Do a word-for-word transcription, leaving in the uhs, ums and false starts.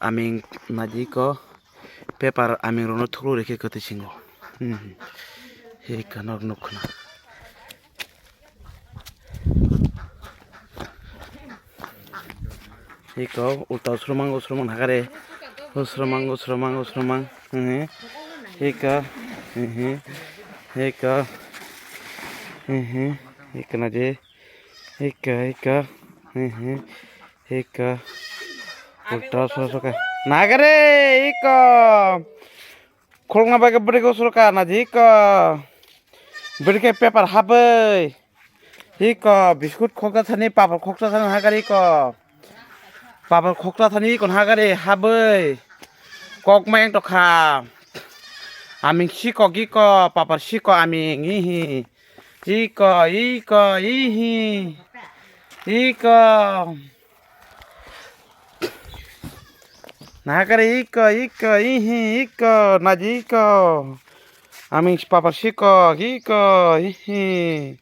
Aming naji ko paper aming rono thuklu rikhe kwtwi singo. Hmm. Hika nok nuk khna. Hiko ulta usrumang usrumang hagare. Usrumang usrumang usrumang. Hmm. Hika. Hmm. Hika. Hmm. Hika naji. Hika hika. Hmm. Hika. Ulta soroka. Nagare iko. Khulukna bagwi bwrwi go soroka naji iko. Bwrwi khe paper habwi. Iko biskut khoksa thani papar khoksa thani hagari iko. Papar khoksa thani iko hagari habwi. Kok mayang tokha. Aming sikok iko papar sikok aming ihi. Iko iko ihi. Iko. Nahakari iko iko ihi iko naji iko. Aming papar siko iko ihi.